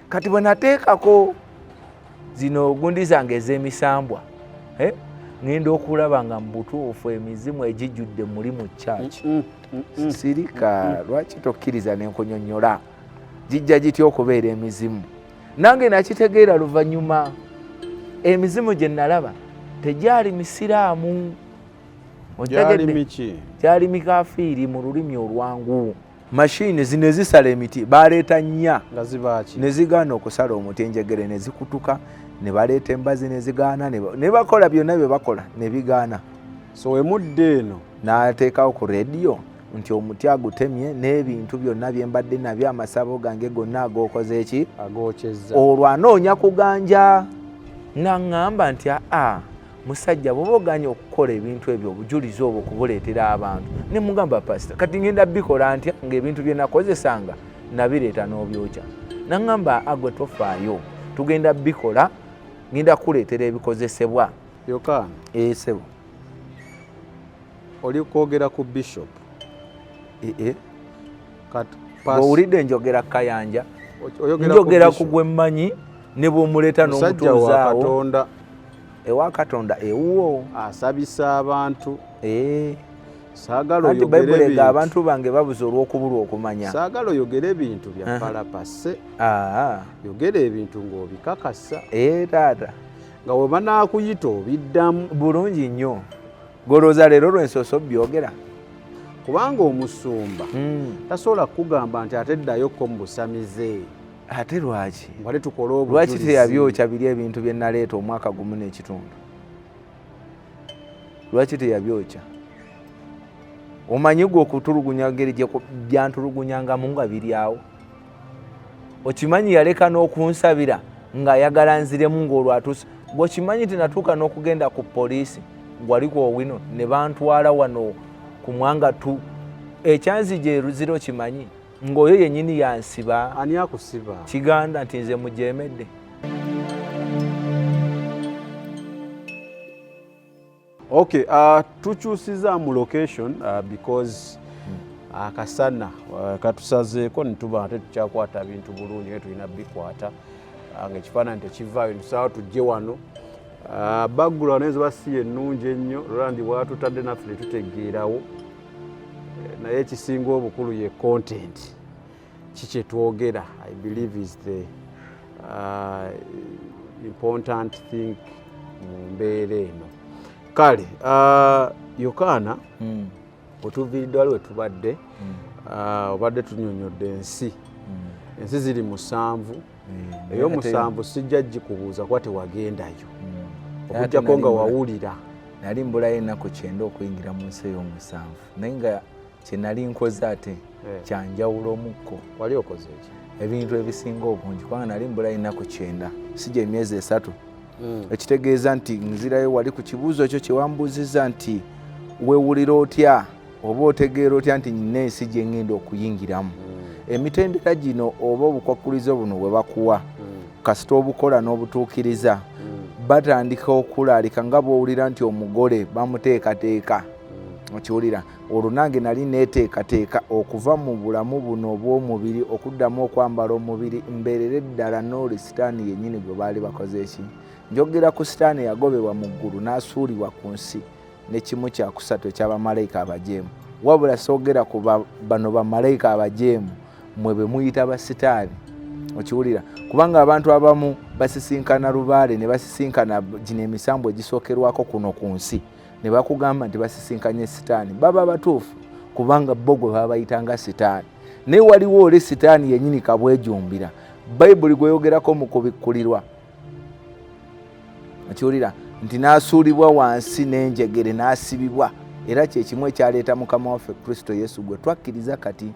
Kati bwe nateekako zino gundi zange ez'emisambwa, eh, ŋŋenda okulaba nga mu butuufu emizimu egijjudde muli mu church. Sirika, lwaki tokkiriza nenkunyonnyola gijja gitya okubeera emizimu? Nange nakitegeera luvannyuma, emizimu gye nalaba tegyali misiraamu. Otegedde? Gyali mikafiiri mu lulimi olwangu. Mashini zino ezisala emiti baleeta nnya ne zigaana okusala omuti, enjegere ne zikutuka, ne baleeta embazi ne zigaana, ne bakola byonna bye bakola ne bigaana. So wemudde eno n'ateekawo ku rediyo nti omuti agutemye n'ebintu byonna bye mbadde nabyo, amasabo gange gonna agookoze eki agokyezza. Olwo anoonya kuganja, naŋŋamba nti aa musajja, bw'oba oganye okukola ebintu ebyo, obujulizi obwo kubuleetera abantu. Ne mugamba, pasita, kati ngenda bikola ntya ng'ebintu bye nakozesanga nabireeta n'obyokya? Naŋŋamba, agwe tofaayo, tugenda bikola, ngenda kukuleetera ebikozesebwa. Yokaana. Esebo. Oli kwogera ku bishop. Ee, bw'owulidde njogera Kayanja, njogera ku gwe mmanyi, ne bw'omuleeta n'omutuuzaawo. Katonda. Ewa Katonda ewuwo. Asabisa abantu. Saagala Anti Bayibuli ega abantu bange babuze olw'okubulwa okumanya. Saagala oyogere ebintu bya palapase. Yogera ebintu ng'obikakasa. Taata. Nga we banaakuyita obiddamu. Bulungi nnyo. Golooza leero lw'ensooso byogera. Kubanga omusumba tasobola kukugamba nti ate ddayokko mu busamize. Ate lwaki? Wali tukole obujulizi. Lwaki teyabyokya biri ebintu bye naleeta omwaka gumu n'ekitundu? Lwaki teyabyokya? Omanyi gwe okutulugunya ngeri gyantulugunyangamu nga biri awo. Okimanyi yaleka n'okunsabira ng'ayagala nziremu ng'olwo atuuse. Gwe okimanyi nti natuuka n'okugenda ku poliisi wali ku Owino ne bantwala wano ku Mwanga tu ekyanzija eruzira, okimanyi ng'oyo yennyini yansiba. Ani akusiba? Kiganda nti nze mujeemedde. Okay, tukyusiza mu location because akasana katusazeeko netuba ate tukyakwata bintu bulungi naye tulina bikwata nga ekifaananyi tekivaayo, ntusaba tujje wano. Background naye ziba si ennungi ennyo, Roland bwatutadde naffe tetutegeerawo, naye ekisinga obukulu ye content kikyetwogera. I believe is the important thing mu mbeera eno. Kale Yokaana, wetuviiridde wali wetubadde, obadde tunyonyodde ensi. Ensi ziri 7. Ey'omusanvu sijja gikubuuza kuba tewagendayo, okujjako nga wawulira. Nali mbulayo ennaku 90 okuyingira mu nsi ey'omusanvu, naye nga kyenali nkoze ate kyanjawulo omukko. Wali okoze eki? Ebintu ebisinga obungi, kubanga nali mbulayo ennaku 90, sijja emyezi 3. Ekitegeeza nti nzirayo wali ku kibuuzo ekyo kyewambuuzizza nti weewulira otya oba otegeera otya nti nina ensi gye ŋŋenda okuyingiramu. Emitendera gino oba obukwakkulizo buno bwe bakuwa, kasita obukola n'obutuukiriza, batandika okulaalika nga bw'owulira nti omugole bamuteekateeka. Okiwulira? Olwo nange nali neeteekateeka okuva mu bulamu buno obw'omubiri okuddamu okwambala omubiri mbeerere ddala n'oli sitaani yennyini gwe baali bakoze eki. Njogera ku sitaani yagobebwa mu ggulu n'asuulibwa ku nsi ne kimu kya kusatu eky'abamalayika abajeemu. Wabula soogera ku bano bamalayika abajeemu mwe be muyita basitaani. Okiwulira? Kubanga abantu abamu basisinkana lubaale ne basisinkana gino emisambu egisookerwako kuno ku nsi ne bakugamba nti basisinkanye sitaani. Baba batuufu kubanga bo gwe baba bayitanga sitaani, naye waliwo oli sitaani yennyini kabwejumbira Bayibuli gweyogerako mu Kubikkulirwa. Okiwulira nti n'asuulibwa wansi n'enjegere n'asibibwa, era kyekimu ekyaleeta Mukama waffe Kristo Yesu gwe twakkiriza kati.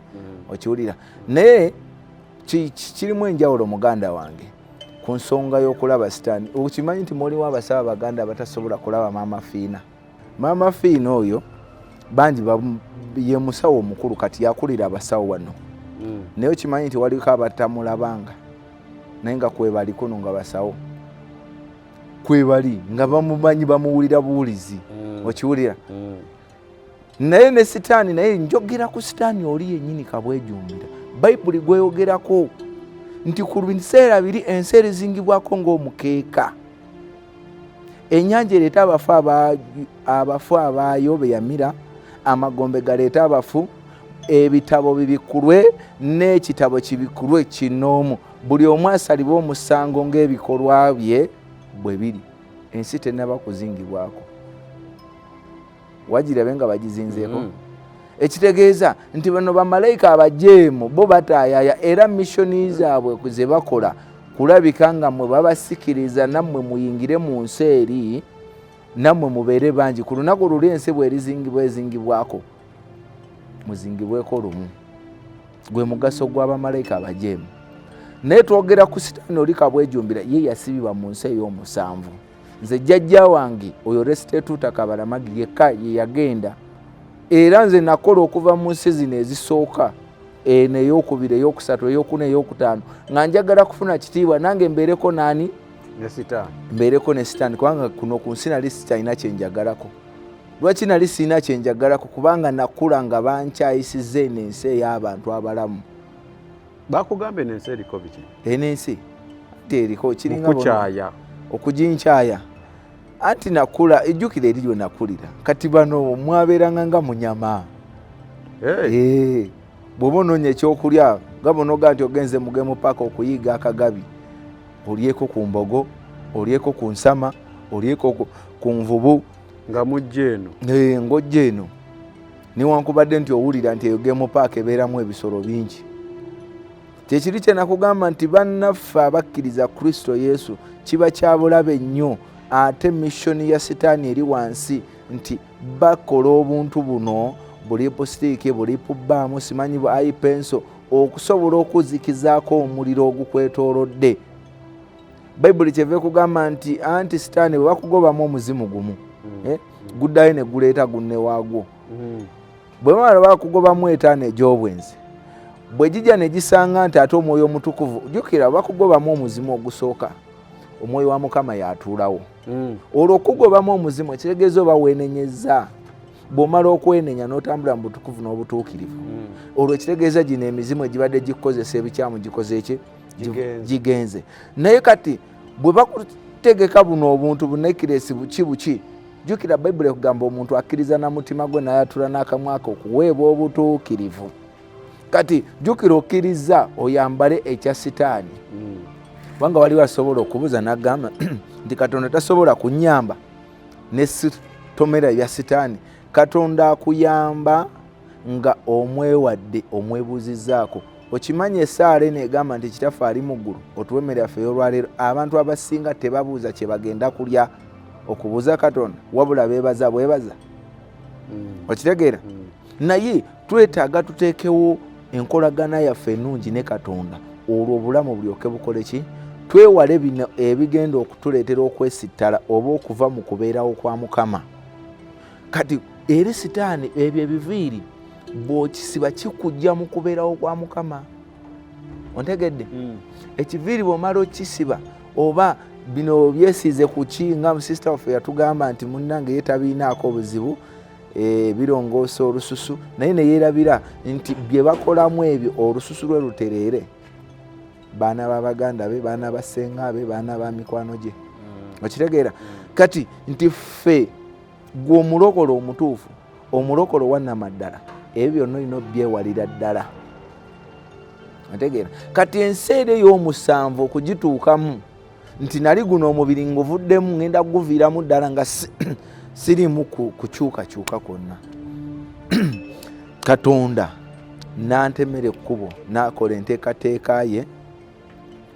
Okiwulira? Naye kirimu enjawulo, muganda wange, ku nsonga y'okulaba sitaani. Okimanyi nti mulimu abasawo abaganda abatasobola kulaba Maama Fiina? Maama Fiina oyo bangi ye musawo omukulu, kati yakulira abasawo wano. Naye okimanyi nti waliko abatamulabanga, naye nga kwebali kuno nga basawo, kwebali nga bamumanyi, bamuwulira buwulizi. Okiwulira? Naye ne sitaani, naye njogera ku sitaani oli yennyini kabwejumbira bayibuli gweyogerako Nti ku biseera biri ensi erizingibwako ng'omukeeka, ennyanja ereeta abafu abaayo be yamira, amagombe galeeta abafu, ebitabo bibikkulwe n'ekitabo kibikkulwe kinoomu, buli omu asalibwe omusango ng'ebikolwa bye bwe biri. Ensi tennaba kuzingibwako, wagirabe nga bagizinzeeko. Ekitegeeza nti bano bamalayika abajeemu bo bataayaya, era mission zaabwe ze bakola kulabika nga mmwe babasikiriza nammwe muyingire mu nsi eri, nammwe mubeere bangi ku lunaku luli ensi bwerizingibwa ezingibwako, muzingibweko lumu. Gwe mugaso gw'abamalayika abajeemu. Naye twogera ku Sitaani oli kabwejumbira, ye yasibibwa mu nsi ey'omusanvu. Nze jjajja wange oyo Resitetuuta Kabalamagi yekka ye yagenda, era nze nakola okuva mu nsi zino ezisooka, eno eyokubiri, eyokusatu, eyokuna, eyokutaano, nga njagala kufuna kitiibwa nange mbeereko naani, mbeereko ne Sitaani, kubanga kuno ku nsi nali sikyalina kyenjagalako. Lwaki nali sirina kyenjagalako? Kubanga nakula nga bankyayisiza eno ensi ey'abantu abalamu. Bakugambye eno ensi eriko biki? Eno ensi anti eriko kiringa okukyaya. Okuginkyaya. Anti nakula, ejjukira eri lwe nakulira, kati bano mwabeeranga nga munyama. Bw'oba onoonya ekyokulya nga bonoga nti ogenze mugemu paaka okuyiga akagabi, olyeko ku mbogo, olyeko ku nsama, olyeko ku nvubu. Nga mujja eno. Ng'ojja eno, newankubadde nti owulira nti eyo gemu paaka ebeeramu ebisolo bingi. Kyekiri kye nakugamba nti bannaffe abakkiriza Kristo Yesu kiba kya bulabe nnyo, ate mission ya Sitaani eri wansi nti bakola obuntu buno bulipusitiiki, bulipubbaamu, simanyi bu ayipenso, okusobola okuzikizaako omuliro ogukwetoolodde. Bayibuli kyeva ekugamba nti anti Sitaani bwe bakugobamu omuzimu gumu, guddayo ne guleeta gunne waagwo. Bwe bamala bakugobamu etaano egy'obwenzi, bwe gijja ne gisanga nti ate omwoyo omutukuvu, jjukira bakugobamu omuzimu ogusooka, omwoyo wa Mukama yatuulawo. Olwo okugobamu omuzimu ekitegeeza oba weenenyezza. Bw'omala okwenenya n'otambula mu butukuvu n'obutuukirivu, olwo ekitegeeza gino emizimu egibadde gikukozesa ebikyamu gikoze ki? Gigenze. Naye kati bwe bakutegeka buno obuntu bunekiresi buki buki, jjukira Bayibuli ekugamba omuntu akkiriza na mutima gwe n'ayatula n'akamwa ke okuweebwa obutuukirivu. Kati jjukira okkiriza oyambale ekya Sitaani, kubanga waliwo asobola okubuuza n'agamba nti Katonda tasobola kunnyamba ne sitomera ebya Sitaani. Katonda akuyamba nga omwewadde, omwebuuzizzaako. Okimanyi essaala eno egamba nti Kitaffe ali mu ggulu otuwe emmere yaffe ey'olwaleero, abantu abasinga tebabuuza kye bagenda kulya okubuuza Katonda, wabula beebaza bwebaza. Okitegeera? Naye twetaaga tuteekewo enkolagana yaffe ennungi ne Katonda, olwo obulamu bulyoke bukole ki? Twewale bino ebigenda okutuleetera okwesittala oba okuva mu kubeerawo kwa Mukama. Kati eri Sitaani ebyo ebiviiri bw'okisiba kikujja mu kubeerawo kwa Mukama. Ontegedde? Ekiviiri bw'omala okisiba oba bino byesiize ku ki, nga musisita waffe yatugamba nti munnange ye tabiinaako obuzibu, birongoosa olususu, naye ne yeerabira nti bye bakolamu ebyo olususu lwe lutereere, baana ba baganda be, baana ba ssenga be, baana ba mikwano gye. Okitegeera? Kati nti ffe gwe omulokole omutuufu, omulokole owannamaddala, ebyo byonna olina obyewalira ddala. Otegeera? Kati ensi eri ey'omusanvu okugituukamu nti nali guno omubiri nguvuddemu, ngenda kuguviiramu ddala nga sirimu kukyukakyuka kwonna. Katonda n'antemera ekkubo n'akola enteekateeka ye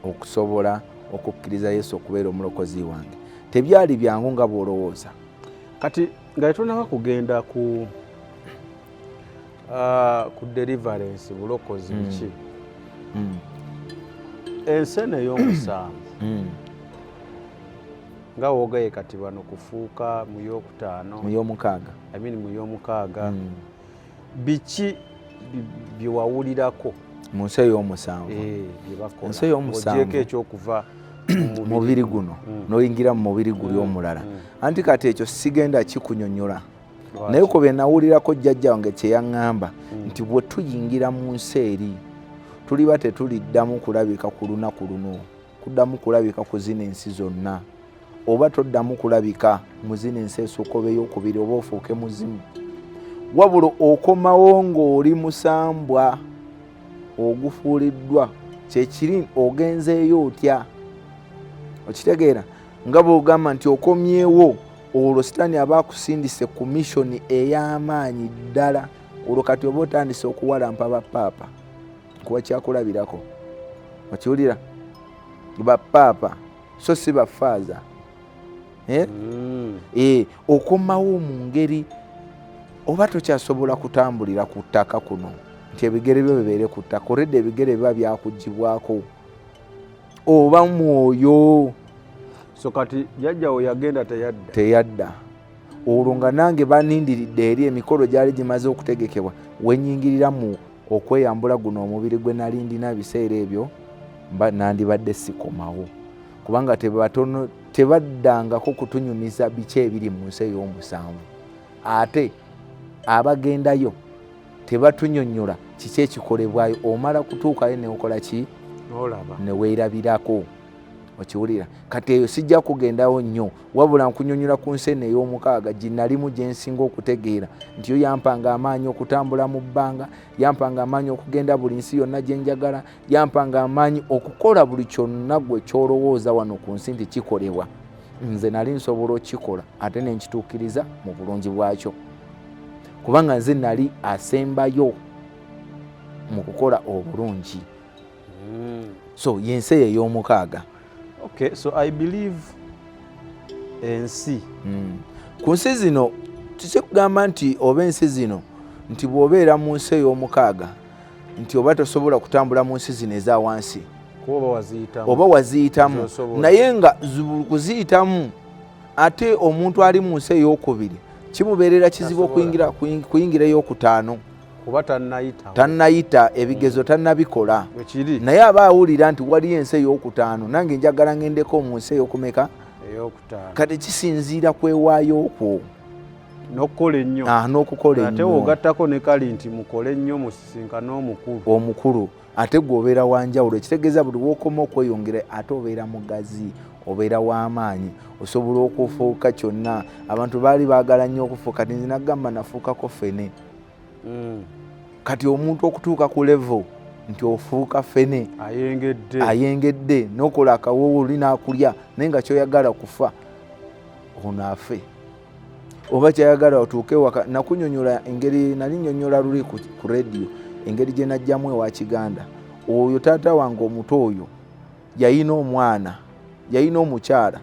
okusobola okukkiriza Yesu okubeera omulokozi wange. Tebyali byangu nga bw'olowooza. Kati nga tetunnaba kugenda ku deliverance, bulokozi biki, ensi eno ey'omusanvu nga woogaye kati bano kufuuka mu yokutaano, mu y'omukaaga. I mean mu y'omukaaga, biki bye wawulirako mu nsi ey'omusanvu? Bye bakola. Ensi ey'omusanvu. Ogyeko ekyokuva mu mubiri guno n'oyingira mu mubiri guli omulala. Anti kati ekyo sigenda kikunyonyola, naye ku bye nawulirako jjajja wange kye yaŋŋamba nti bwe tuyingira mu nsi eri Tuliba tetuliddamu kulabika ku lunaku luno, kuddamu kulabika ku zino ensi zonna, oba toddamu kulabika mu zino ensi esooka oba eyokubiri, oba ofuuke muzimu, wabula okomawo ng'oli musambwa ogufuuliddwa. Kyekiri, ogenzeeyo otya? Okitegeera nga bw'ogamba nti okomyewo, olwo Sitaani aba akusindise ku mission ey'amaanyi ddala. Olwo kati oba otandise okuwalampa bapaapa. Kuwa kyakulabirako, okiwulira? Bapaapa so si bafaaza, eh? Eh, okomawo mu ngeri oba tokyasobola kutambulira ku ttaka kuno nti ebigere byo bibeere ku ttaka. Olredde ebigere biba byakugibwako, oba mwoyo. So kati jjajjawo yagenda, teyadda? Teyadda. Olwo nga nange banindiridde eri, emikolo gyali gimaze okutegekebwa. Wenyingirira mu okweyambula guno omubiri gwe nali ndina ebiseera ebyo, mba nandibadde sikomawo, kubanga tebatono tebaddangako kutunyumiza biki ebiri mu nsi ey'omusanvu. Ate abagendayo tebatunyonyola kiki ekikolebwayo. Omala kutuukayo neokola ki? Nolaba. Neweerabirako. Okiwulira? Kati eyo sijja kugendawo nnyo, wabula nkunyonyola ku nsi eno ey'omukaaga ginalimu, gyensinga okutegeera nti yo yampanga amaanyi okutambula mu bbanga, yampanga amaanyi okugenda buli nsi yonna gyenjagala, yampanga amaanyi okukola buli kyonna gwe kyolowooza wano ku nsi nti kikolebwa. Nze nali nsobola okukikola ate nenkituukiriza mu bulungi bwakyo, kubanga nze nali asembayo mu kukola obulungi. So yensi eyo ey'omukaaga. Okay, so I believe ensi Ku nsi zino kikugamba nti oba ensi zino nti bw'obeera mu nsi ey'omukaaga nti oba tosobola kutambula mu nsi zino eza wansi. Kuba oba waziyitamu. Oba waziyitamu. Zosobola. Naye nga kuziyitamu, ate omuntu ali mu nsi ey'okubiri kimubeerera kizibu Tasobola. kuyingira ey'okutaano. Kuba tannayitawo. Tannayita ebigezo, tannabikola. Wekiri. Naye aba awulira nti waliyo ensi ey'okutaano, nange njagala ngendeko mu nsi ey'okumeka? Eyokutaano. Kati kisinziira kwewaayo okwo. N'okukola ennyo. Ah, n'okukola ate ennyo. Wogattako ne kali nti mukole ennyo musisinkane omukulu. Omukulu. Ate gwe obeera wanjawulo, ekitegeeza buli wokoma okweyongera ate obeera mugazi, obeera w'amaanyi, osobola okufuuka kyonna. Abantu baali baagala nnyo okufuuka ti nze nagamba nafuukako fene. Kati omuntu okutuuka ku level nti ofuuka fene, ayengedde. Ayengedde nokola akawoowo oli n'akulya, naye nga kyoyagala kufa ono afe, oba kyayagala otuuke waka. Nakunyonyola engeri nali nyonyola luli ku radio engeri gye najjamu ewa Kiganda. Oyo taata wange omuto oyo yayina omwana, yayina omukyala.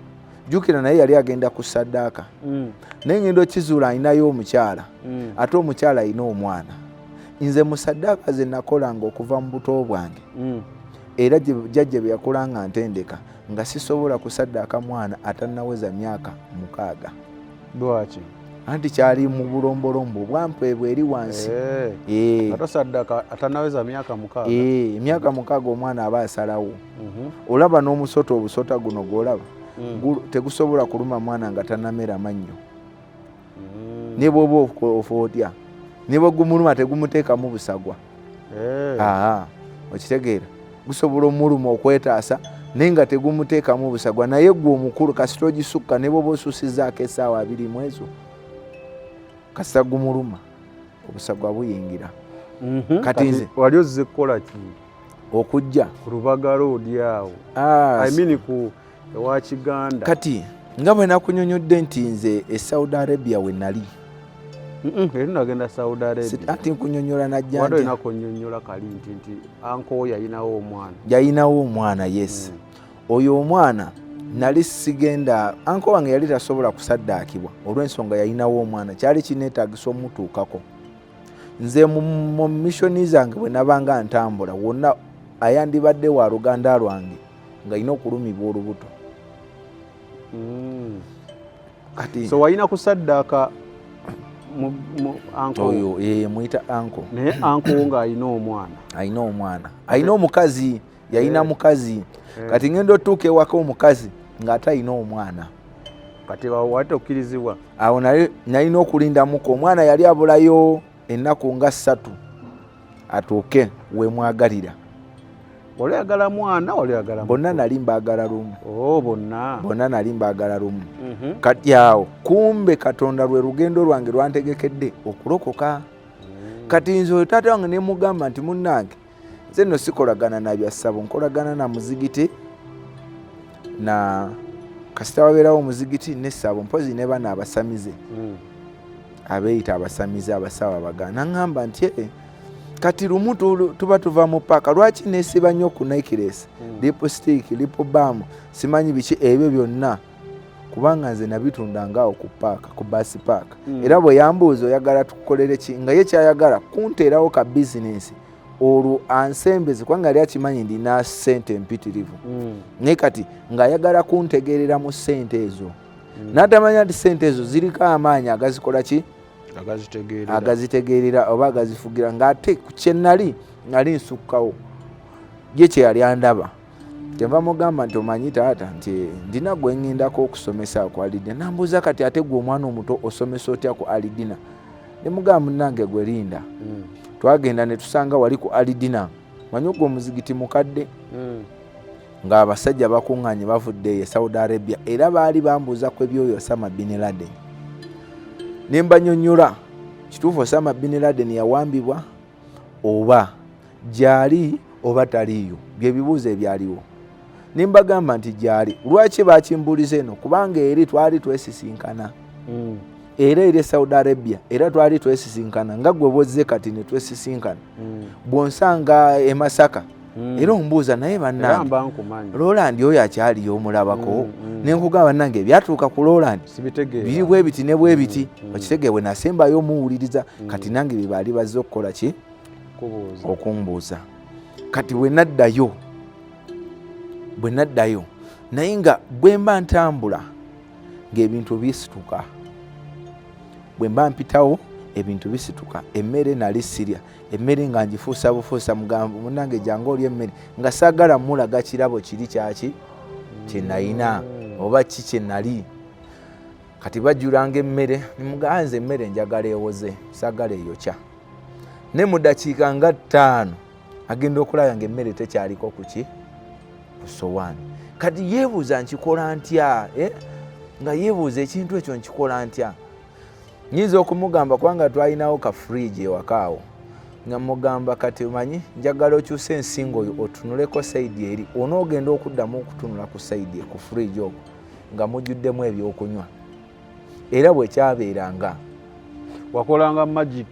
Jjukira naye yali agenda ku saddaaka, naye ngenda okizuula alinayo omukyala, ate omukyala alina omwana. Nze mu saddaaka ze nakolanga okuva mu buto bwange, era jjajja bye yakolanga ntendeka, nga sisobola kusaddaaka mwana atannaweza myaka 6. Lwaki? Anti kyali mu bulombolombo bwampeebwa eri wansi. Nga tosaddaka atanaweza myaka 6. Eh, emyaka 6 omwana aba asalawo. Olaba n'omusota, obusota guno gwolaba, tegusobola kuluma mwana nga tannamera mannyo. Ne bw'oba ofa otya, ne bwe gumuluma tegumuteekamu busagwa. Aa, okitegeera? Gusobola omuluma okwetaasa, naye nga tegumuteekamu busagwa. Naye gwe omukulu kasita ogisukka, ne bw'oba osuusizzaako essaawa 20 mu ezo, kasita gumuluma obusagwa buyingira. Kati nze Wali ozze kukola ki? Okujja ku Lubaga Road awo. Ah, I mean ku ewa Kiganda. Kati nga bwe nakunyonyodde nti nze e Saudi Arabia we nali. Eri nagenda Saudi Arabia. Anti nkunyonyola najja Wadde nti olina kunyonyola kali nti uncle yayinawo omwana. Yayinawo omwana, yes. Oyo omwana nali sigenda, uncle wange yali tasobola kusaddaakibwa olw'ensonga yayinawo omwana, kyali kineetagisa omutuukako. Nze mu mission zange bwe nabanga ntambula wonna, ayandibadde wa luganda lwange nga alina okulumibwa olubuto. Kati So walina kusaddaaka mu uncle? Oyo muyita uncle. Naye uncle ng'alina omwana? Alina omwana, alina omukazi, yalina mukazi. Kati ngenda otuuka ewaka omukazi ng'ate alina omwana. Kati wali tokkirizibwa? Awo nalina okulindamuko. Omwana yali abulayo ennaku nga 3 atuuke wemwagalira. Wali oyagala mwana, wali oyagala Bonna nali mbaagala lumu. Oh, bonna. Bonna nali mbaagala lumu. Kati awo kumbe Katonda lwe lugendo lwange lwantegekedde okulokoka. Kati nze oyo taata wange nemugamba nti munnange, nze nno sikolagana na bya ssabo, nkolagana na muzigiti, na kasita wabeerawo omuzigiti n'essabo, mpozi ne bano abasamize abeeyita abasamize, abasawo abaganda. Naŋŋamba nti kati lumu tuba tuva mu paaka, lwaki nesiba nnyo ku necklace, lipstick, lip balm, simanyi biki ebyo byonna, kubanga nze nabitundangaawo ku paaka, ku basi paaka. Era bwe yambuuza, "Oyagala tukukolere ki?" nga ye kyayagala kunteerawo ka bizinensi, olwo ansembeze, kubanga yali akimanyi ndina ssente empitirivu. Naye kati ng'ayagala kuntegerera mu ssente ezo, n'atamanya nti ssente ezo ziriko amaanyi agazikola ki, agazitegeerera. Agazitegeerera oba agazifugira, ng'ate ku kye nali nsukkawo ye kye yali andaba. Kyenva mugamba nti, "Omanyi taata, nti ndina gwe ŋŋendako okusomesa ku Alidina." Nambuuza, "Kati ate gwe omwana omuto osomesa otya ku Alidina?" Ne mugamba, "Munnange, gwe linda." Twagenda ne tusanga wali ku Alidina, manyi ogwo omuzigiti mukadde, ng'abasajja bakuŋŋaanye bavudde eyo e Saudi Arabia, era baali bambuuza ku ebyoyo Osama bin Laden. Ne mbanyonnyola kituufu Osama bin Laden yawambibwa oba gyali oba taliiyo, byebibuuzo ebyaliwo. Ne mbagamba nti gyali. Lwaki bakimbuuliza eno? Kubanga eri twali twesisinkana, era eri e Saudi Arabia era twali twesisinkana, nga gwe bwozze kati ne twesisinkana. Bw'onsanga e Masaka era ombuuza, "Naye Era bannange, mba nkumanyi. Roland oyo akyaliyo, omulabako?" Nenkugamba, "Bannange, ebyatuuka ku Roland Sibitegeera. biri bwe biti ne bwe biti." Okitegeere, bwe nasembayo omuwuliriza. Kati nange bye baali bazze okukola ki? Kubuuza. Okumbuuza. Kati bwe naddayo, naye nga bwe mba ntambula ng'ebintu bisituka, bwe mba mpitawo ebintu bisituka. Emmere nali sirya emmere, nga ngifuusa bufuusa, mugambo, "Munange, jangu oli emmere," nga saagala mulaga kirabo kiri kyaki kyenayina oba ki kyenali. Kati bajjulanga emmere, nimugamba, "Nze emmere njagala ewoze, saagala eyokya." Ne mu dakiika nga 5 agenda okulaba nga emmere tekyaliko kuki, ku sowaani. Kati yeebuuza, "Nkikola ntya?" Eh? Nga yeebuuza ekintu ekyo, "Nkikola ntya?" Nyinza okumugamba, kubanga twalinawo ka fridge ewaka awo, nga mugamba, "Kati omanyi, njagala okyuse ensingo oyo otunuleko side eri." Onoogenda okuddamu okutunula ku side ku fridge okwo nga mujjuddemu ebyokunywa. Era bwe kyabeeranga. Wakolanga magic.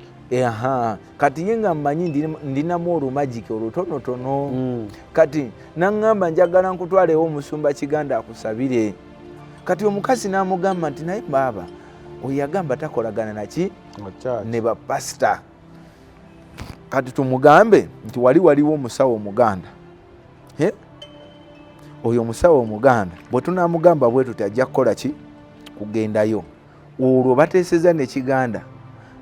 Aha, kati ye nga mmanyi ndinamu olumagiki olutonotono. Kati naŋŋamba, "Njagala nkutwalewo omusumba Kiganda akusabire." Kati omukazi n'amugamba nti, "Naye baaba oyo yagamba takolagana naki Church. ne bapasita. Kati tumugambe nti wali waliwo omusawo omuganda. Eh? Oyo omusawo omuganda bwe tunamugamba bwe tuti, ajja kukola ki? Kugendayo." Olwo bateeseza ne Kiganda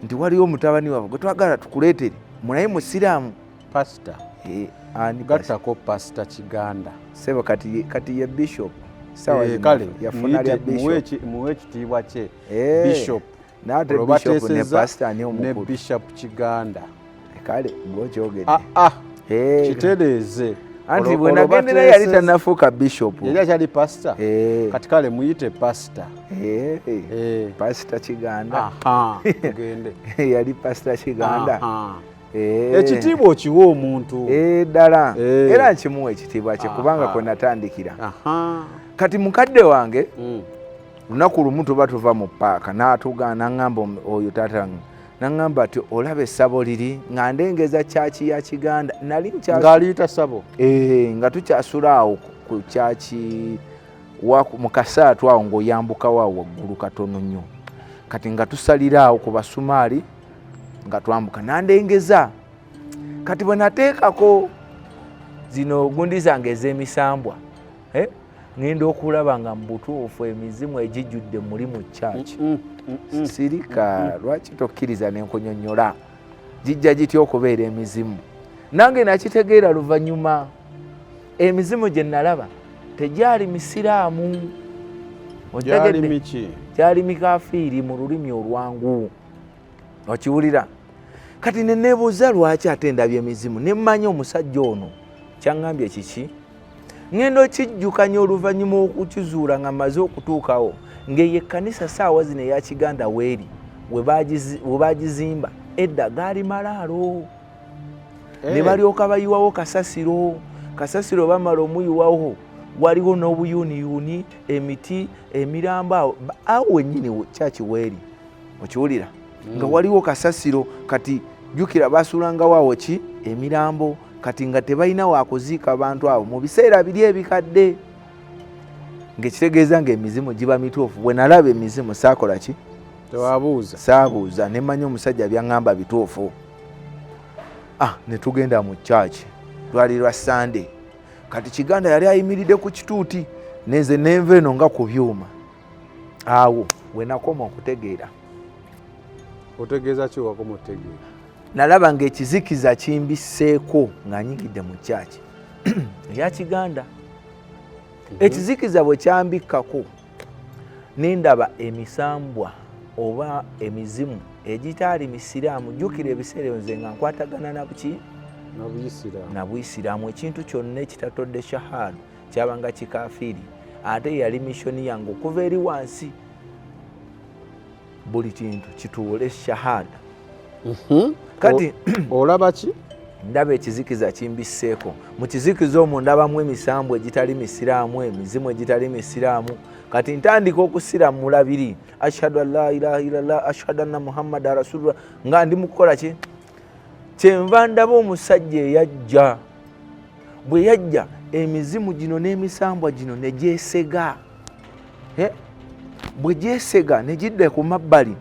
nti waliwo omutabani waabwe gwe twagala tukuleetere, munaye musiraamu. Pasita. Eh, ani pastor? Gattako Pasita Kiganda. Sebo, kati ye bishop. Sawa Eh, zino kale yafuna lya muwe bishop. Muwe ekitiibwa kye. Eh, Bishop. n'ate Olwo bishop ne bateesezza pastor ani ne omukulu? Bishop Kiganda. Kale gwokyogedde. Ah, ah, Eh, kitereeze. Anti Olwo- bwe olwo nagendera yali tannafuuka bishop. Yali akyali pasita. Eh, Kati kale muyite pasita. eh, Eh. Pasita Kiganda. Aha, tugende. Yali Pasita Kiganda. Aha. Eh. Ekitiibwa okiwa omuntu. Eh, ddala. Eh. Era nkimuwa ekitiibwa kye, kubanga Aha. kwe natandikira. Kati mukadde wange, lunaku lumu tuba tuva mu paaka, n'atugaana, naŋŋamba, oyo taata wange naŋŋamba ati, "Olaba essabo liri?" Nga ndengeza kyaki ya Kiganda nali Ng'aliyita sabo. Eh, nga tukyasula awo ku kyaki mu Kasaatu awo, ng'oyambukawo awo waggulu katono nnyo. Kati nga tusalira awo ku Basumaali, nga twambuka, nandengeza. Kati bwe nateekako zino gundi zange ez'emisambwa, eh, ŋŋenda okulaba nga mu butuufu emizimu egijjudde muli mu kyaki. Sirika, lwaki tokkiriza nenkunyonnyola gijja gitya okubeera emizimu? Nange nakitegeera luvannyuma, emizimu gye nalaba tegyali misiraamu. Gyali Otegedde? miki? Gyali mikafiiri, mu lulimi olwangu. Okiwulira? Kati neneebuuza lwaki ate ndabye emizimu, nemmanya omusajja ono. Kyaŋŋambye kiki? Ŋŋenda okijjukanya oluvannyuma okukizuula nga mmaze okutuukawo, ng'eyo ekkanisa saawa zino eya Kiganda weeri we baagizimba edda gaali malaalo. Ne balyoka bayiwawo kasasiro. Kasasiro bamala omuyiwawo, waliwo n'obuyuuniyuuni, emiti, emirambo awo awo wennyini kyaki weeri, okiwulira? Nga waliwo kasasiro. Kati jjukira basuulangawo awo ki emirambo, kati nga tebalina wakuziika bantu abo mu biseera biri ebikadde, ng'ekitegeeza ng'emizimu giba mituufu. Bwe nalaba emizimu saakola ki? Tewabuuza. Saabuuza, ne mmanya omusajja byaŋŋamba bituufu. Ne tugenda mu church, lwali lwa Sande. Kati Kiganda yali ayimiridde ku kituuti, nenze nenva eno nga ku byuma. Awo we nakoma okutegeera. Otegeeza ki wakoma otegeera? Nalaba ng'ekizikiza kimbisseeko nga nyingidde mu church eya Kiganda. Ekizikiza bwe kyambikkako, nendaba emisambwa oba emizimu egitaali misiraamu. Jjukira ebiseera ebyo nze nga nkwatagana na buki? Na Buyisiraamu. Ekintu kyonna ekitatodde shahada kyabanga kikafiiri. Ate yali mission yange okuva eri wansi, buli kintu kituule shahada. Kati olaba ki? Ndaba ekizikiza kimbisseeko. Mu kizikiza omwo ndabamu emisambu egitali misiraamu, emizimu egitali misiraamu. Kati ntandika okusiramula biri, ashhadu an la ilaha illallah, ashhadu anna muhammada rasulullah, nga ndi mu kukola ki? Kyenva ndaba omusajja eyajja. Bwe yajja, emizimu gino n'emisambwa gino ne gyesega. Bwe gyesega ne gidda ku mabbali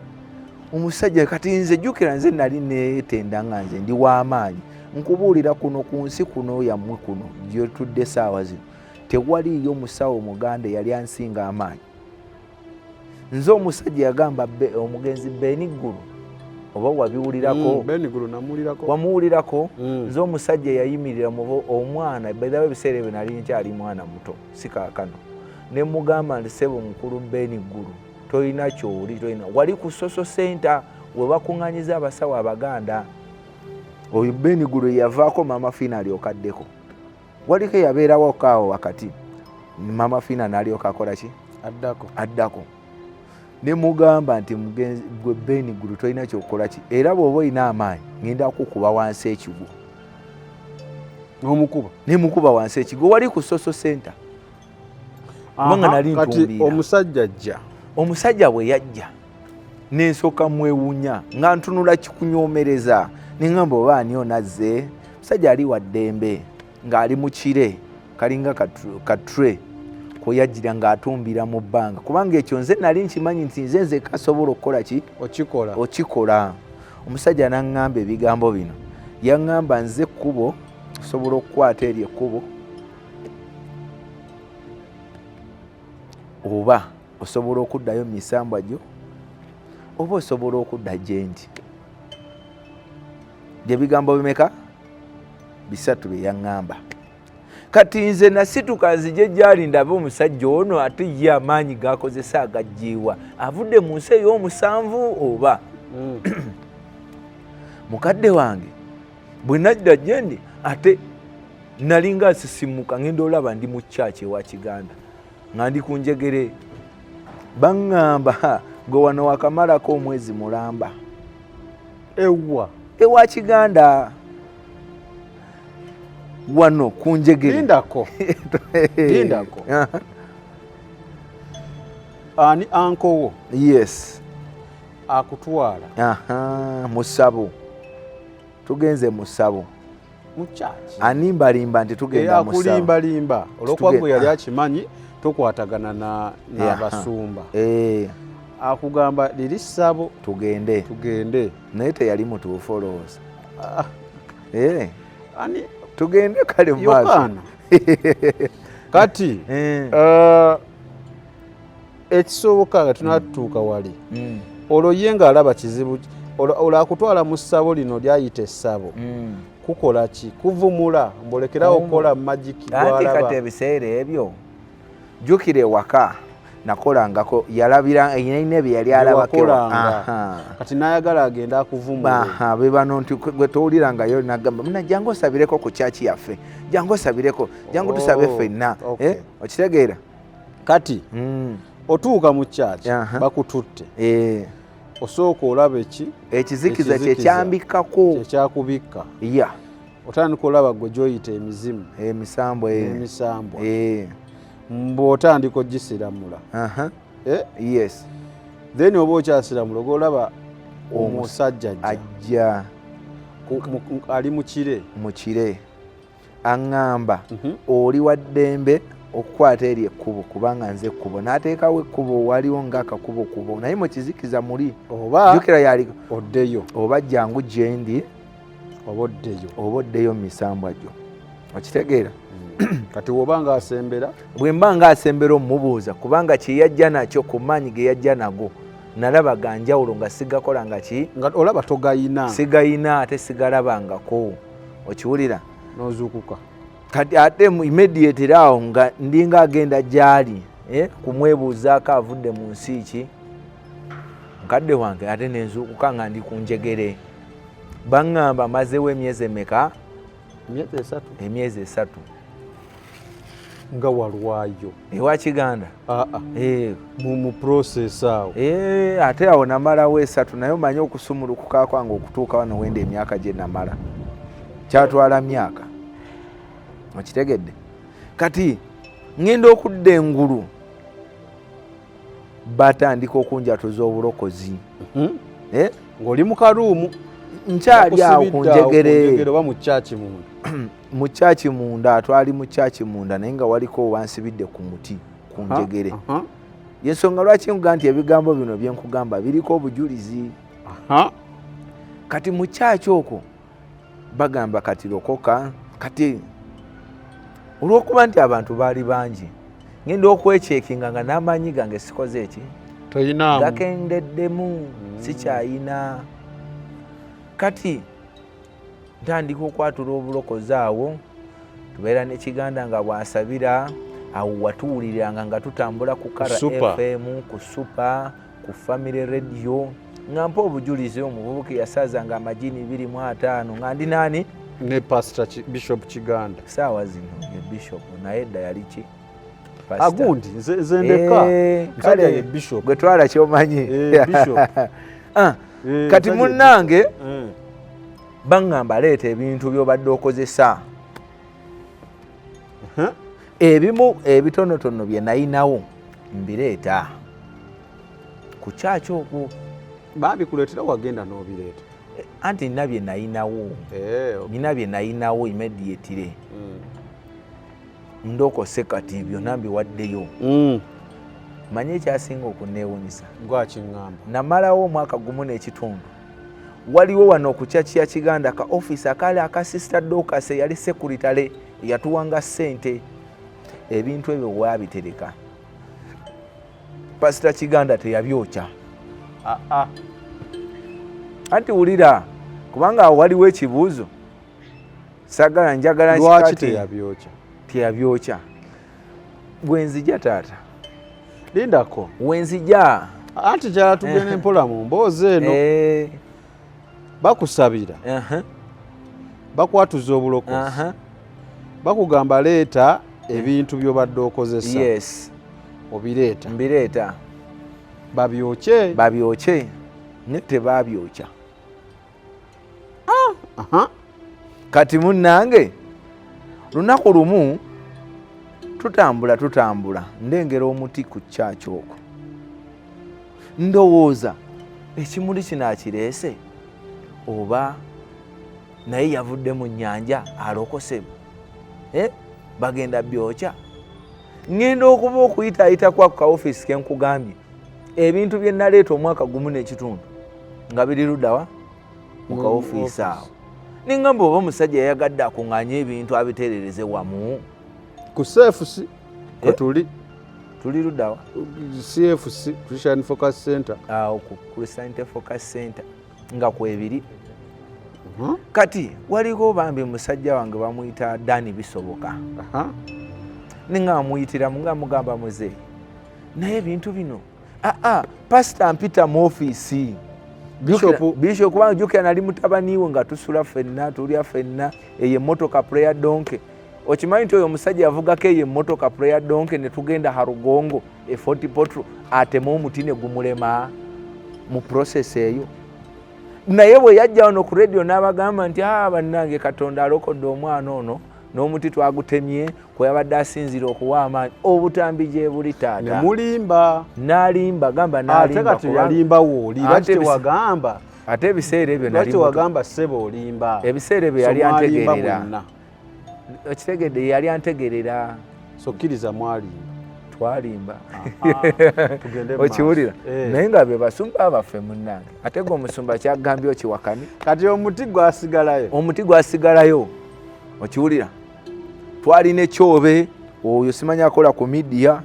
omusajja. Kati nze jjukira nze nali neetenda nga nze ndi w'amaanyi. Nkubuulira kuno ku nsi kuno yammwe kuno gyetudde saawa zino, tewaliiyo musawo muganda eyali ansinga amaanyi. Nze omusajja yagamba omugenzi Beniggulu, oba wabiwulirako? Beniggulu namuwulirako. Wamuwulirako? Nze omusajja yayimirira mu omwana bedawo ebiseera ebyo nali nkyali mwana muto, si kaakano, ne mugamba nti ssebo mukulu Beniggulu, tolina kyoli, tolina. Wali ku Social Center we bakuŋŋanyiza abasawo Abaganda. Oyo Beniggulu yavaako Mama Fiina alyoka addeko. Waliko eyabeerawo kaawo wakati, Mama Fiina n'alyoka akola ki? Addako. Addako. Ne mugamba nti mugenzi gwe Beniggulu tolina kyokukola ki, era bw'oba olina amaanyi ngenda kukuba wansi ekigwo. N'omukuba? Ne mukuba wansi ekigwo wali ku Social Center. Kubanga nali ntumbiira. Omusajja ajja. Omusajja bwe yajja nensooka mwewunya nga ntunula kikunyoomereza, ne ŋŋamba oba ani onazze. Omusajja ali wa ddembe ng'ali mu kire kalinga katre kweyajjira ng'atumbira mu bbanga, kubanga ekyo nze nali nkimanyi nti nze nzekka asobola okukola ki? Okikola. Okikola. Omusajja n'aŋŋamba ebigambo bino, yaŋŋamba nze ekkubo osobola okukwata eryo ekkubo, oba osobola okuddayo mu misambwa gyo, oba osobola okudda gye ndi. Bye bigambo bimeka? Bisatu bye yaŋŋamba. Kati nze nasituka nzije gyali ndabe omusajja ono, ate ye amaanyi gakozesa agajjiiwa, avudde mu nsi ey'omusanvu oba? Mukadde wange bwe najja gye ndi, ate nalinga nsisimuka, ngenda olaba ndi mu kyaki ewa Kiganda nga ndi ku njegere. Baŋŋamba gwe wano wakamalako omwezi mulamba. Ewa? Ewa Kiganda wano ku njegere. Lindako, lindako. Ani ankowo? Yes. Akutwala? Aha, musabo, tugenze musabo. Mu kyaki? Animbalimba nti tugenda musabo. Akulimbalimba olwokuba gwe yali akimanyi tokwatagana n'abasumba. Akugamba liri ssabo. Tugende. Tugende. Naye teyali mutuufu olowooza? Ah. Ani? Tugende kale mu maaso. Yokaana. Kati ekisoboka nga tunatuuka wali, olwo ye ng'alaba kizibu, olwo akutwala mu ssabo lino lyayita essabo, kukola ki? Kuvumula mbolekerawo okukola magic? Anti kati gwalaba. Ebiseera ebyo jjukira ewaka Nakolangako, yalabira yalina bye yali alabako. Byewakolanga. Aha. Kati n'ayagala agenda akuvumula. Aha, be bano nti gwe towulirangayo nagamba muna, jangu osabireko ku kyaki yaffe, jangu osabireko, jangu tusabe Oh, ffenna. okay. Eh, okitegeera? Kati otuuka mu kyaki, bakututte, osooka olaba eki? Ekizikiza. Ekizikiza. Kyekyambikako. Kyekyakubikka. Ya. Otandika olaba gwe gyoyita emizimu. Emisambwa. N'emisambwa. Mbu otandika ogisiramula. Eh? Yes. Then oba okyasiramula, ogolaba omusajja ajja. Ajja. Ali mu kire. Mu kire, aŋŋamba, "Oli wa ddembe okukwata eri ekkubo, kubanga nze ekkubo." N'ateekawo ekkubo, waliwo ng'akakubo kubo, naye mu kizikiza muli. Oba jjukira yali oddeyo. Oba jangu gye ndi. Oba oddeyo. Oba oddeyo mu misambwa gyo, okitegeera? Kati woba nga asembera? Bwe mba nga asembera omubuuza, kubanga kyeyajja nakyo, ku maanyi ge yajja nago, nalaba ga njawulo nga sigakola nga ki. Nga olaba togayina. Sigayina, ate sigalabangako, okiwulira? Nozuukuka. Kati ate mu immediate era awo nga ndinga agenda gyali, kumwebuuzaako avudde mu nsi ki, mukadde wange, ate nenzuukuka nga ndi ku njegere. Baŋŋamba mazeewo emyezi emeka? Emyezi 3. Emyezi 3. Nga walwayo. Ewa Kiganda. Aa. Mu process awo. Ate awo namalawo 3, naye omanyi okusumulukuka kwange okutuuka wano wenda emyaka gye namala kyatwala myaka, okitegedde? Kati ŋŋenda okudda engulu, batandika okunjatuza obulokozi. Eh? Ng'oli mu karuumu. Nkyali awo ku Bakusibidde awo ku njegere. njegere oba mu kyaki munda? Mu kyaki munda, twali mu kyaki munda, naye nga waliko wansibidde ku muti ku njegere. Yensonga lwaki nkuga nti ebigambo bino byenkugamba biriko obujulizi. Kati mu kyaki okwo bagamba, "Kati lokoka." Kati olw'okuba nti abantu baali bangi, ngenda okwekyekinga nga n'amaanyi gange sikoze eki. Toyinaamu. Gakendeddemu, sikyayina. Kati ntandika okwatula obulokozi awo, tubeera ne Kiganda nga bwasabira awo, watuwuliriranga nga tutambula ku Kara Super. FM, ku Super, ku Family Radio, nga mpa obujulizi, omuvubuka yasaazanga amajini 25, nga ndi naani? Ne Pastor Bishop Kiganda. Saawa zino ye bishop, naye edda yali ki? Pastor. Agundi nze ndeka. Eh, Musajja kale, ye bishop. Gwe twala kyomanyi. Eh, bishop. Ah, Eh, kati musajja ye munnange, bishop. Baŋŋamba, "Leeta ebintu by'obadde okozesa." Huh? Ebimu ebitonotono bye nayinawo mbireeta ku kyaki okwo. Babikuleetera, wagenda n'obireeta? Anti nina bye nayinawo. Eh, okay. Nina bye nayinawo immediately. Ndokose, kati byonna mbiwaddeyo. Manye ekyasinga okunneewunyisa? Gwakiŋŋamba. Namalawo omwaka gumu n'ekitundu. Waliwo wano ku kyaki ya Kiganda ka offisi akaali aka Sister Dorcas, eyali secretary, eyatuwanga ssente. Ebintu ebyo waabitereka, Pasita Kiganda teyabyokya. Ah, ah. Anti wulira, kubanga awo waliwo ekibuuzo sagala njagala Lwaki nkikati. teyabyokya? Teyabyokya. Bwenzija taata. Lindako. Wenzija. Anti kyala tugenda empola mu mboozi eno. Bakusabira, bakwatuza obulokozi, bakugamba leeta ebintu by'obadde okozesa. Yes. Obireeta. Mbireeta. Babyokye. Babyokye, naye tebabyokya. Kati munnange, lunaku lumu tutambula tutambula, ndengera omuti ku kyaki okwo, ndowooza ekimuli kino akireese oba naye yavudde mu nnyanja alokose, eh, bagenda byokya. Ŋŋenda okuba okuyitaayita kwako ka ofiisi ke nkugambye, ebintu bye naleeta omwaka gumu n'ekitundu nga biri luddawa mu Mu ka ofiisi office. awo. Niŋŋamba oba omusajja yayagadde akuŋŋaanye ebintu abiteerereze wamu. Ku CFC kwetuli. Tuli luddawa? CFC, Christian Focus Center. Awo ku Christian Focus Center nga kwebiri. Kati waliko bambi musajja wange bamuyita Dani Bisoboka. Ninga muyitiramu nga mugamba, "Muze, Naye ebintu bino, aa, pasita mpita mu ofiisi. Bishop. Bishop, kubanga jjukira nali mutabani we nga tusula ffenna, tulya ffenna. Eyo emmotoka Prayer Donkey, okimanyi nti oyo omusajja yavugako eyo emmotoka Prayer Donkey ne tugenda Harugongo e Fort Portal, ateme omuti ne gumulema mu process eyo. Naye bwe yajja wano ku radio n'abagamba nti, "Ah, bannange, Katonda alokodde omwana ono n'omuti twagutemye kwe yabadde asinzira okuwa amaanyi." Obutambi gye buli, taata. Nemulimba. N'alimba, gamba Ate n'alimba. Kati yalimba wooli, lwaki Ate tewagamba? Ate ebiseera ebyo Lwaki nali muto. tewagamba, "Ssebo, olimba"? Ebiseera ebyo So yali mwalimba antegeerera. mwenna. Okitegedde, yali antegerera. So kkiriza mwalimba. Twalimba. Tugende mu Okiwulira? maaso. Eh. Naye nga be basumba baffe, munnange. Ate gwe omusumba kyagambye okiwakani? Kati omuti gwasigalayo? Omuti gwasigalayo, okiwulira? Twalina ekyobe, oyo simanyi akola ku media,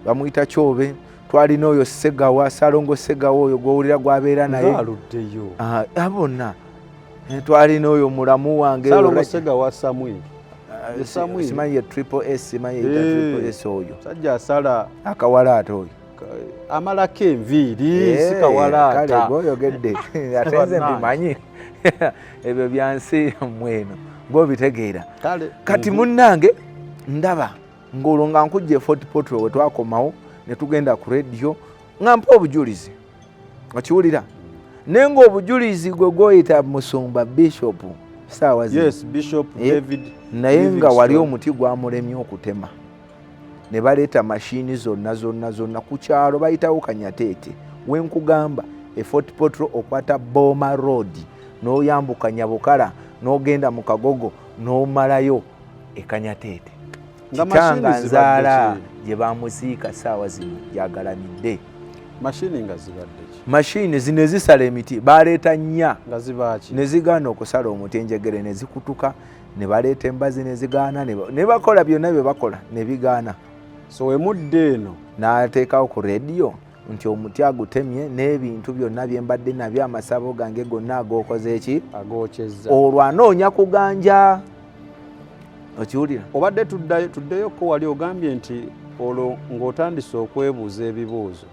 bamuyita Kyobe. Twalina oyo Segawa, Salongo Segawa, oyo gwowulira gwabeera naye. Ngaaluddeyo. Ah, bonna. Eh, twalina oyo mulamu wange. Salongo Segawa Samuel. Ah, Ye Samuel. Simanyi ye Triple S, simanyi yeyita Eh. Triple S oyo. Sajja asala. Akawala ate oyo. Amalako enviiri. Eh, Si kale. kawalaata. Gwoyogedde, ate nze mbimanyi ebyo byansi mweno, gwobitegeera. Kale. Kati munnange, ndaba ng'olwo nga nkujja e Fort Portal, we twakomawo ne tugenda ku rediyo nga mpa obujulizi, okiwulira? Naye ng'obujulizi gwe gwoyita musumba bishop saawa zino. Yes, Bishop Eh, David naye nga wali Livingstone. omuti gwamulemye okutema, ne baleeta mashini zonna zonna zonna ku kyalo bayitawo Kanyateete. Wenkugamba e Fort Portal, okwata Boma Road n'oyambuka Nyabukala n'ogenda mu Kagogo n'omalayo e Kanyateete. Nga Kitanga mashini nzaala zibadde ki? gye bamuziika saawa zino gyagalamidde. Mashini nga zibadde ki? Mashini zino ezisala emiti baleeta nnya. Nga zibaaki? Ne zigaana okusala omuti, enjegere ne zikutuka, ne baleeta embazi ne zigaana, ne bakola byonna bye bakola ne bigaana. So wemudde eno. N'ateekawo ku rediyo nti omuti agutemye n'ebintu byonna bye mbadde nabyo, amasabo gange gonna ag'okoze eki? Agokyezza. Olwo anoonya kuganja, okiwulira? Obadde tuddayo, tuddeyoko wali ogambye nti olwo ng'otandise okwebuuza ebibuuzo.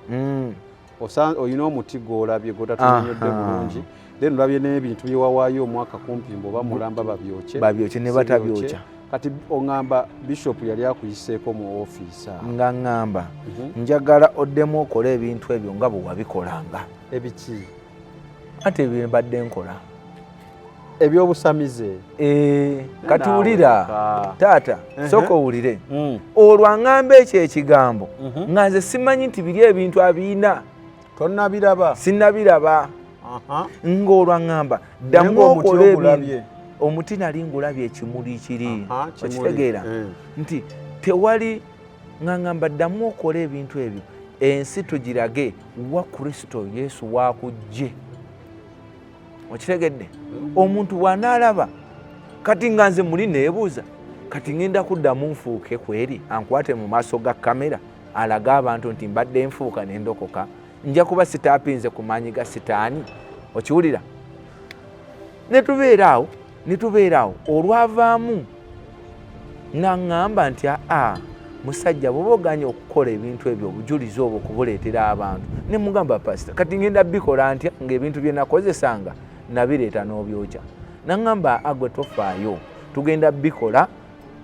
Olina omuti gw'olabye gw'otatunyonyodde bulungi, then olabye n'ebintu bye wawaayo omwaka kumpi mbu oba mulamba babyokye. Babyokye ne Si batabyokya. byokye. Kati oŋŋamba bishop yali akuyiseeko mu ofiisi awo. Nga ŋŋamba, "Njagala oddemu okole ebintu ebyo nga bwe wabikolanga." Ebiki? Ate ebyo mbadde nkola. Ebyobusamize? Eh, kati Naawe wulira. ka. Taata, sooka owulire. Olwo aŋŋamba ekyo ekigambo nga nze simanyi nti biri ebintu abiina. Tonnabiraba? Sinnabiraba. Ng'olwo aŋŋamba, "Ddamu Ng'omuti okole ogulabye. ebintu." Omuti nali ngulabye, ekimuli kiri. Aha, kimuli. Okitegeera? Eh. Nti tewali, ŋŋamba, "Ddamu okole ebintu ebyo, ensi tugirage wa Kristo Yesu wakujje." Okitegedde? Omuntu bw'anaalaba kati nga nze muli neebuuza, kati ŋŋenda kuddamu nfuuke kweri ankwate mu maaso ga kamera alage abantu nti mbadde nfuuka ne ndokoka, nja kuba sitaapinze ku maanyi ga Sitaani. Okiwulira? Ne tubeera awo, ne tubeera awo. Olwavaamu naŋŋamba nti, "Aa, musajja, bw'oba oganye okukola ebintu ebyo, obujulizi obwo kubuleetera abantu." Ne mugamba, "Pasita, kati ngenda bikola ntya ng'ebintu bye nakozesanga nabireeta n'obyokya?" Naŋŋamba, "Agwe tofaayo, tugenda bikola,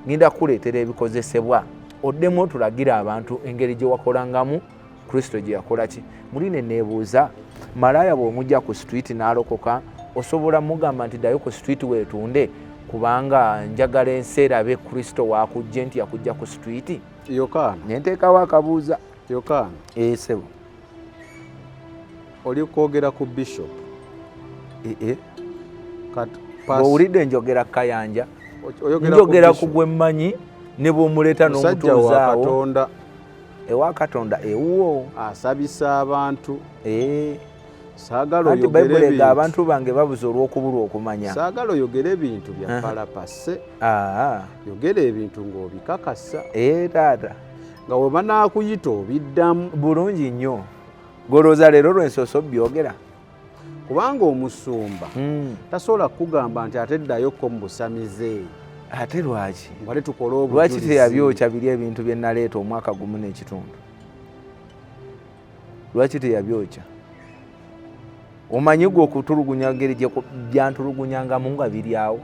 ngenda kukuleetera ebikozesebwa, oddemu otulagire abantu engeri gye wakolangamu Kristo gye yakola ki." Muli ne neebuuza, malaaya bw'omujja ku street n'alokoka, osobola mugamba nti, "Ddayo ku street weetunde, kubanga njagala ensi erabe Kristo wakujje nti yakujja ku street"? Yokaana. Nenteekawo akabuuza. Yokaana. Esebo. Oli kwogera ku bishop. Ee. Kati Bw'owulidde njogera Kayanja, oyogera njogera ku bishop. gwe mmanyi, ne bw'omuleeta Musajja wa n'omutuuzaawo. Katonda. Ewa Katonda ewuwo. Asabisa abantu. Ee. Saagala Anti oyogere Bayibuli ega ebintu. abantu bange babuze olw'okubulwa okumanya. Saagala oyogere ebintu bya palapase. Aa. Yogera ebintu ng'obikakasa. Ee taata. Nga we banaakuyita obiddamu. Bulungi nnyo. Golooza leero lwensoose obyogera. Kubanga omusumba tasobola kukugamba nti ate ddayokko mu busamize. Ate lwaki? Nga ate tukole Lwaki obujulizi. teyabyokya biri ebintu bye naleeta omwaka gumu n'ekitundu? Lwaki teyabyokya? Omanyi gwe okutulugunya ngeri gyantulugunyangamu nga biri awo.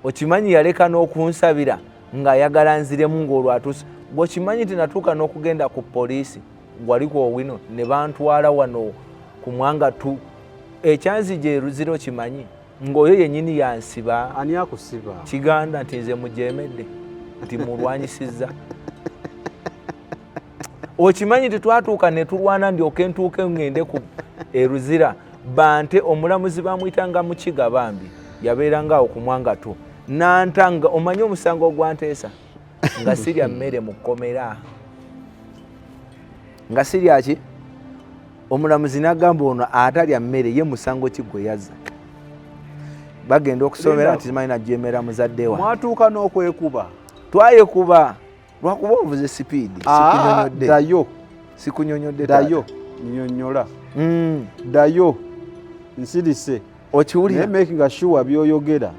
Okimanyi yaleka n'okunsabira ng'ayagala nziremu ng'olwo atuuse. Gwe okimanyi nti natuuka n'okugenda ku poliisi wali ku Owino ne bantwala wano ku Mwanga tu ekyanzija e Luzira, okimanyi ng'oyo yennyini yansiba. Ani akusiba? Kiganda nti nze mujeemedde, nti mulwanyisizza. Okimanyi nti twatuuka ne tulwana ndyoke ntuuke ŋŋende ku e Luzira bante omulamuzi bamuyitanga Mukiga, bambi yabeeranga awo ku Mwanga tu nantanga. Omanyi omusango ogwanteesa nga sirya mmere mu kkomera, nga sirya ki? Omulamuzi n'agamba ono atalya mmere ye musango ki gwe yazza? Bagenda okusomera nti simanyi najemera muzadde wa. Mwatuuka n'okwekuba? Twayekuba lwakuba ovuze sipiidi. Sikunyonyodde. Ddayo. Sikunyonyodde. Ddayo, nyonyola. Ddayo, nsirise. Okiwulira? Naye making sure byoyogera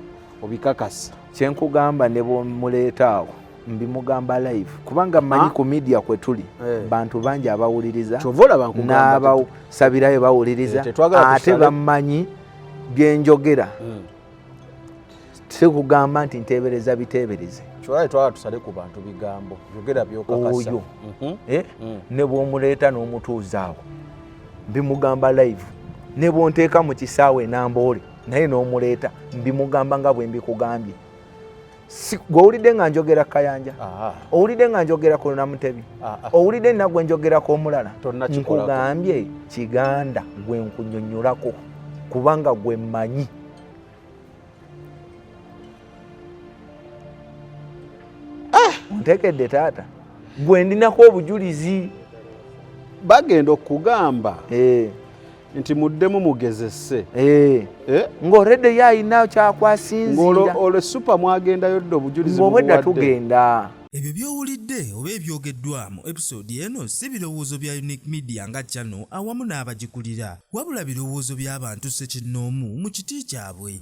obikakasa. Kyenkugamba, ne bwomuleeta awo mbimugamba live, kubanga mmanyi ku media kwe tuli bantu bangi abawuliriza. Kyova olaba nkugamba. N'abasabirayo bawuliriza. Tetwagala ate tusale. Bammanyi byenjogera. Sikugamba nti nteebereza biteebereze. Kyolaba twagala tusale ku bantu bigambo, yogera byokakasa. Oyo ne bw'omuleeta n'omutuuza awo mbimugamba live, ne bw'onteeka mu kisaawe enamboole naye n'omuleeta mbimugamba nga bwe mbikugambye. Gw'owulidde nga njogera Kayanja, owulidde nga njogera ku Namutebi, owulidde nagwe njogerako omulala? Tonnakikolako. Nkugambye Kiganda gwe nkunyonnyolako kubanga gwe mmanyi. Ontekedde taata, gwe ndinako obujulizi. Bagenda okugamba nti muddemu mugezese. Ng'oredde ye ayina kyakwasinziira. Ng'olwo super mwagendayo dda, obujulizi Ng'obwedda mubuwadde. Tugenda. Ebyo by'owulidde oba ebyogeddwa mu episode eno si birowoozo bya Unique Media nga channel awamu n'abagikulira, wabula birowoozo by'abantu ssekinnoomu mu kiti kyabwe.